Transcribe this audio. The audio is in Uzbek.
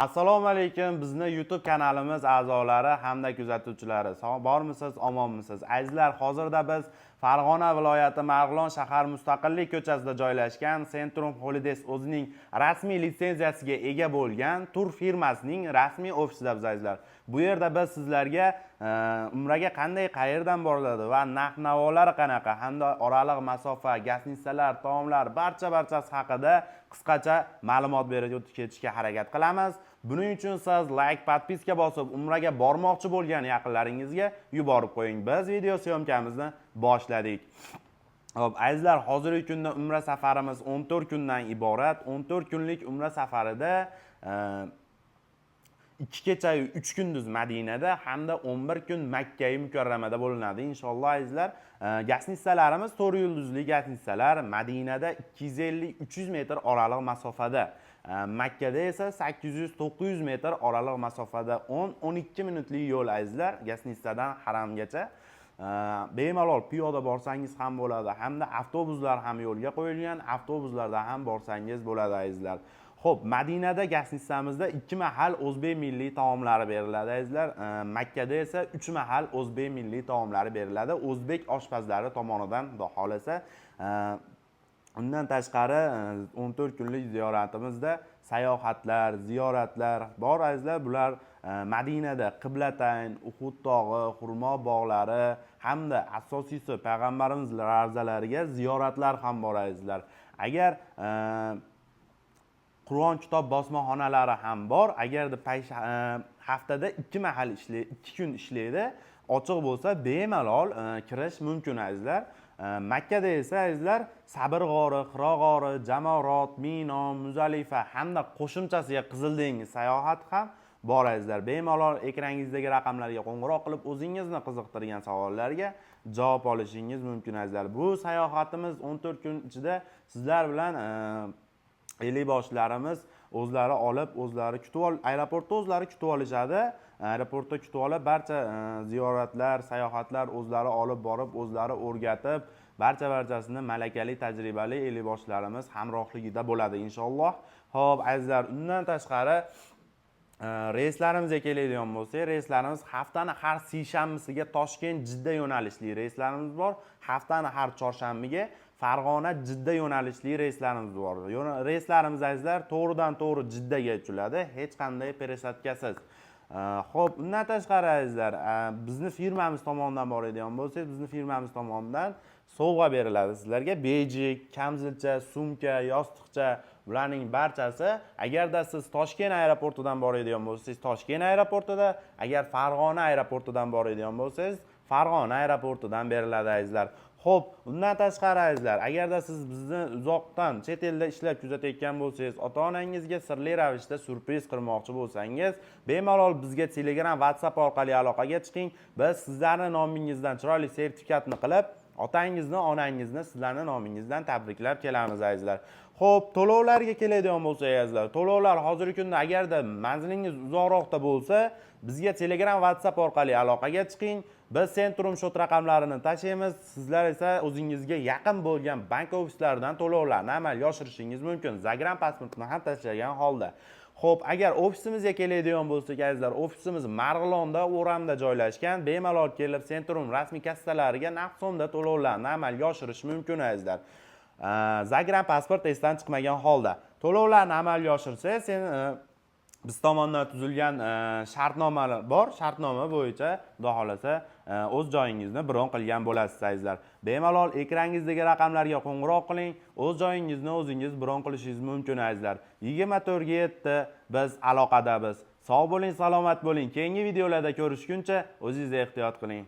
Assalomu alaykum, bizni YouTube kanalimiz a'zolari hamda kuzatuvchilari. Sog' bormisiz, omonmisiz? Azizlar, hozirda biz Farg'ona viloyati Marg'ilon shahar Mustaqillik ko'chasida joylashgan Centrum Holidays o'zining rasmiy litsenziyasiga ega bo'lgan tur firmasining rasmiy ofisida biz, azizlar. Bu yerda biz sizlarga umraga qanday, qayerdan boriladi va narx-navolari qanaqa hamda oraliq masofa, гостиница lar, taomlar, barcha barchasi haqida qisqacha ma'lumot berib o'tib ketishga harakat qilamiz. Buning uchun siz like, подписка bosib, umraga bormoqchi bo'lgan yaqinlaringizga yuborib qo'ying. Biz video съёмка mizni boshladik. Xo'p, azizlar, hozirgi kunda umra safarimiz 14 kundan iborat. 14 kunlik umra safarida 2 kechayu 3 kunduz Madinada hamda 11 kun Makkai Mukarramada bo'linadi. Inshaalloh, azizlar, гостиница larimiz 4 yulduzli гостиница lar, Madinada 250-300 metr oraliq masofada. Makkada esa 800-900 metr oraliq masofada, 10-12 minutlik yo'l, azizlar, гостиница dan haramgacha. Bemalol piyoda borsangiz ham bo'ladi hamda avtobuslar ham yo'lga qo'yilgan, avtobuslarda ham borsangiz bo'ladi, azizlar. Xo'p, Madinada гостиница mizda 2 mahal o'zbek milliy taomlari beriladi, azizlar. Makkada esa 3 mahal o'zbek milliy taomlari beriladi o'zbek oshpazlari tomonidan, xudo xohlasa. Undan tashqari 14 kunlik ziyoratimizda sayohatlar, ziyoratlar bor, azizlar. Bular Madinada Qiblatayn, Uhud tog'i, xurmo bog'lari hamda asosiysi payg'ambarimiz ravzalariga ziyoratlar ham bor, azizlar. Agar Qur'on kitob bosmaxonalari ham bor. Agarda haftada 2 mahal ishlaydi, 2 kun ishlaydi, ochiq bo'lsa, bemalol kirish mumkin, azizlar. Makkada esa, azizlar, Sabr g'ori, Hiro g'ori, Jamorot, Mino, Muzalifa hamda qo'shimchasiga Qizil dengiz sayohati ham bor, azizlar. Bemalol ekrangingizdagi raqamlarga qo'ng'iroq qilib, o'zingizni qiziqtirgan savollarga javob olishingiz mumkin, azizlar. Bu sayohatimiz 14 kun ichida sizlar bilan ellikboshilarimiz o'zlari olib, o'zlari kutib ol, aeroportda o'zlari kutib olishadi. Aeroportda kutib olib, barcha ziyoratlar, sayohatlar o'zlari olib borib, o'zlari o'rgatib, barcha barchasini malakali, tajribali ellikboshilarimiz hamrohligida bo'ladi, inshaalloh. Xo'p, azizlar, undan tashqari reyslarimizga keladigan bo'lsak, reyslarimiz haftani har seshanbisiga Toshkent Jidda yo'nalishli reyslarimiz bor. Haftani har chorshanbiga Farg'ona Jidda yo'nalishli reyslarimiz bor. Reyslarimiz, azizlar, to'g'ridan to'g'ri Jiddaga uchiladi, hech qanday пересадка siz. Xo'p, undan tashqari, azizlar, bizni firmamiz tomonidan boradigan bo'lsangiz, bizni firmamiz tomonidan sovg'a beriladi sizlarga: bejik, kamzilcha, sumka, yostiqcha, bularning barchasi. Agarda siz Toshkent aeroportidan boradigan bo'lsangiz, Toshkent aeroportida, agar Farg'ona aeroportidan boradigan bo'lsangiz, Farg'ona aeroportidan beriladi, azizlar. Xo'p, undan tashqari, azizlar, agarda siz bizni uzoqdan, chet elda ishlab kuzatayotgan bo'lsangiz, ota onangizga sirli ravishda syurpriz qilmoqchi bo'lsangiz, bemalol bizga Telegram, WhatsApp orqali aloqaga chiqing. Biz sizlarni nomingizdan chiroyli sertifikatni qilib, otangizni, onangizni sizlarni nomingizdan tabriklab kelamiz, azizlar. Xo'p, to'lovlarga keladigan bo'lsak, azizlar, to'lovlar hozirgi kunda, agarda manzilingiz uzoqroqda bo'lsa, bizga Telegram, WhatsApp orqali aloqaga chiqing. Biz Centrum счёт raqamlarini tashlaymiz. Sizlar esa o'zingizga yaqin bo'lgan bank ofislaridan to'lovlarni amalga oshirishingiz mumkin, загран pasportni ham tashlagan holda. Xo'p, agar ofisimizga keladigan bo'lsak, azizlar, ofisimiz Marg'ilonda, O'ramda joylashgan. Bemalol kelib, Centrum rasmiy kassalariga naqd so'mda to'lovlarni amalga oshirish mumkin, azizlar. Загран pasport esdan chiqmagan holda to'lovlarni amalga oshirsangiz, sen biz tomondan tuzilgan shartnomalar bor. Shartnoma bo'yicha, xudo xohlasa, o'z joyingizni bron qilgan bo'lasiz, azizlar. Bemalol ekrangingizdagi raqamlarga qo'ng'iroq qiling, o'z joyingizni o'zingiz bron qilishingiz mumkin, azizlar. 24:7 biz aloqadamiz. Sog' bo'ling, salomat bo'ling. Keyingi videolarda ko'rishguncha o'zingizni ehtiyot qiling.